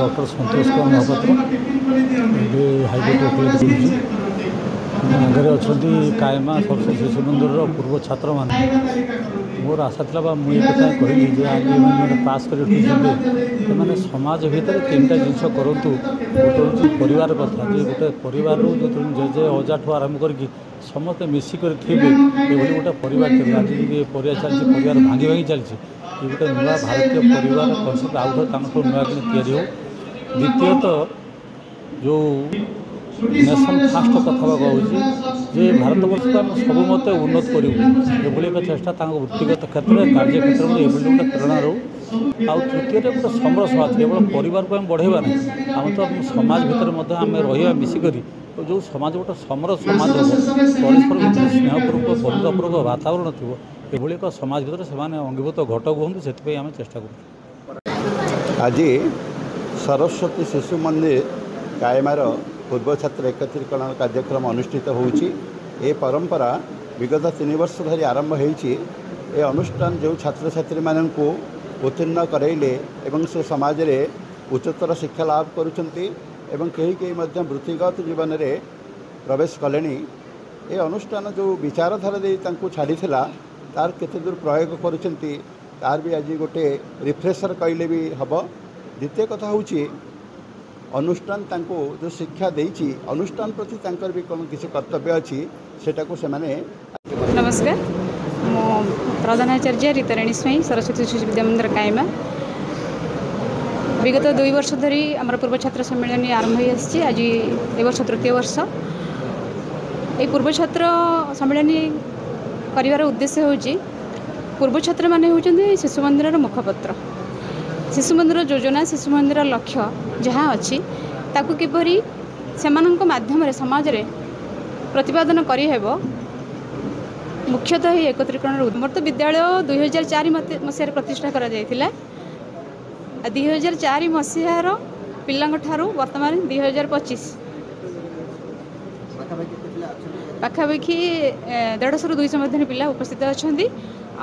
Doctor Santosh Kumar Mohapatra. ଏବେ high court ଓକିଲାତି କରୁଛି। ମୋ ଆଗରେ ଅଛନ୍ତି କାଏମା ସରସ୍ୱତୀ ଶିଶୁ ମନ୍ଦିରର ପୂର୍ବ ଛାତ୍ରମାନେ। ମୋର ଆଶା ଥିଲା ବା ମୁଁ ଏ କଥା କହିଲି ଯେ ଆଜି ଏମାନେ ପାସ୍ କରି ଏଠୁ ଯିବେ, ସେମାନେ ସମାଜ ଭିତରେ ତିନିଟା ଜିନିଷ କରନ୍ତୁ। ଗୋଟେ ହେଉଛି ପରିବାର କଥା, ଯେ ଗୋଟେ ପରିବାରରୁ ଯେଉଁ ଜେଜେ ଅଜାଠୁ ଆରମ୍ଭ କରିକି ସମସ୍ତେ ମିଶିକରି ଥିବେ, ଏଭଳି ଗୋଟେ ପରିବାର ଥିବେ। ଆଜି ଯଦି ପରିବାର ଚାଲିଛି, ପରିବାର ଭାଙ୍ଗି ଭାଙ୍ଗି ଚାଲିଛି, ଏ ଗୋଟେ ନୂଆ ଭାରତୀୟ ପରିବାର କନସେପ୍ଟ ଆଉ ଥରେ ତାଙ୍କଠୁ ନୂଆ କିଣି ତିଆରି ହେଉ। ଦ୍ୱିତୀୟତଃ, ଯେଉଁ ନେସନ୍ ଫାଷ୍ଟ କଥା କହୁଛି ଯେ ଭାରତବର୍ଷକୁ ଆମେ ସବୁ ମତେ ଉନ୍ନତ କରିବୁ, ଏଭଳି ଏକ ଚେଷ୍ଟା ତାଙ୍କ ବୃତ୍ତିଗତ କ୍ଷେତ୍ରରେ, କାର୍ଯ୍ୟ କ୍ଷେତ୍ରରେ ଏଭଳି ଗୋଟେ ପ୍ରେରଣା ରହୁ। ଆଉ ତୃତୀୟରେ, ଗୋଟେ ସମର ସମାଜ, କେବଳ ପରିବାରକୁ ଆମେ ବଢ଼େଇବା ନାହିଁ, ଆମେ ତ ସମାଜ ଭିତରେ ମଧ୍ୟ ଆମେ ରହିବା ମିଶିକରି। ଯେଉଁ ସମାଜ ଗୋଟେ ସମର ସମାଜ ହେବ, ପରସ୍ପର ଭିତରେ ସ୍ନେହପୂର୍ବକ ବନ୍ଧୁତାପୂର୍ବକ ବାତାବରଣ ଥିବ, ଏଭଳି ଏକ ସମାଜ ଭିତରେ ସେମାନେ ଅଙ୍ଗୀଭୂତ ଘଟକ ହୁଅନ୍ତୁ, ସେଥିପାଇଁ ଆମେ ଚେଷ୍ଟା କରୁଛୁ। ଆଜି ସରସ୍ୱତୀ ଶିଶୁ ମନ୍ଦିର କାଏମାର ପୂର୍ବ ଛାତ୍ର ଏକତ୍ରୀକରଣ କାର୍ଯ୍ୟକ୍ରମ ଅନୁଷ୍ଠିତ ହେଉଛି। ଏ ପରମ୍ପରା ବିଗତ 3 ବର୍ଷ ଧରି ଆରମ୍ଭ ହୋଇଛି। ଏ ଅନୁଷ୍ଠାନ ଯେଉଁ ଛାତ୍ରଛାତ୍ରୀମାନଙ୍କୁ ଉତ୍ତୀର୍ଣ୍ଣ କରାଇଲେ ଏବଂ ସେ ସମାଜରେ ଉଚ୍ଚତର ଶିକ୍ଷା ଲାଭ କରୁଛନ୍ତି ଏବଂ କେହି କେହି ମଧ୍ୟ ବୃତ୍ତିଗତ ଜୀବନରେ ପ୍ରବେଶ କଲେଣି, ଏ ଅନୁଷ୍ଠାନ ଯେଉଁ ବିଚାରଧାରା ଦେଇ ତାଙ୍କୁ ଛାଡ଼ିଥିଲା, ତାର କେତେ ଦୂର ପ୍ରୟୋଗ କରୁଛନ୍ତି, ତାର ବି ଆଜି ଗୋଟେ ରିଫ୍ରେସର୍ କହିଲେ ବି ହେବ। ଦ୍ୱିତୀୟ କଥା ହେଉଛି, ଅନୁଷ୍ଠାନ ତାଙ୍କୁ ଯେଉଁ ଶିକ୍ଷା ଦେଇଛି, ଅନୁଷ୍ଠାନ ପ୍ରତି ତାଙ୍କର ବି କ'ଣ କିଛି କର୍ତ୍ତବ୍ୟ ଅଛି, ସେଟାକୁ ସେମାନେ ନମସ୍କାର, ମୁଁ ପ୍ରଧାନାଚାର୍ଯ୍ୟ ରୀତାରାଣୀ ସ୍ୱାଇଁ, ସରସ୍ୱତୀ ଶିଶୁ ବିଦ୍ୟା ମନ୍ଦିର, କାଇମା। ବିଗତ 2 ବର୍ଷ ଧରି ଆମର ପୂର୍ବ ଛାତ୍ର ସମ୍ମିଳନୀ ଆରମ୍ଭ ହୋଇ ଆସିଛି। ଆଜି ଏ ବର୍ଷ ତୃତୀୟ ବର୍ଷ। ଏହି ପୂର୍ବ ଛାତ୍ର ସମ୍ମିଳନୀ କରିବାର ଉଦ୍ଦେଶ୍ୟ ହେଉଛି, ପୂର୍ବ ଛାତ୍ରମାନେ ହେଉଛନ୍ତି ଶିଶୁ ମନ୍ଦିରର ମୁଖପତ୍ର। ଶିଶୁ ମନ୍ଦିର ଯୋଜନା, ଶିଶୁ ମନ୍ଦିର ଲକ୍ଷ୍ୟ ଯାହା ଅଛି, ତାକୁ କିପରି ସେମାନଙ୍କ ମାଧ୍ୟମରେ ସମାଜରେ ପ୍ରତିପାଦନ କରିହେବ, ମୁଖ୍ୟତଃ ଏହି ଏକତ୍ରୀକରଣର। ମୋର ତ ବିଦ୍ୟାଳୟ 2004 ମସିହାରେ ପ୍ରତିଷ୍ଠା କରାଯାଇଥିଲା। 2004 ମସିହାର ପିଲାଙ୍କ ଠାରୁ ବର୍ତ୍ତମାନ 2025, ପାଖାପାଖି 150ରୁ 200 ମଧ୍ୟରେ ପିଲା ଉପସ୍ଥିତ ଅଛନ୍ତି।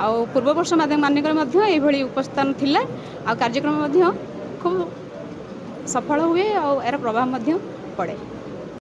ଆଉ ପୂର୍ବ ବର୍ଷ ମାନଙ୍କରେ ମଧ୍ୟ ଏଇଭଳି ଉପସ୍ଥାନ ଥିଲା, ଆଉ କାର୍ଯ୍ୟକ୍ରମ ମଧ୍ୟ ଖୁବ୍ ସଫଳ ହୁଏ, ଆଉ ଏହାର ପ୍ରଭାବ ମଧ୍ୟ ପଡ଼େ।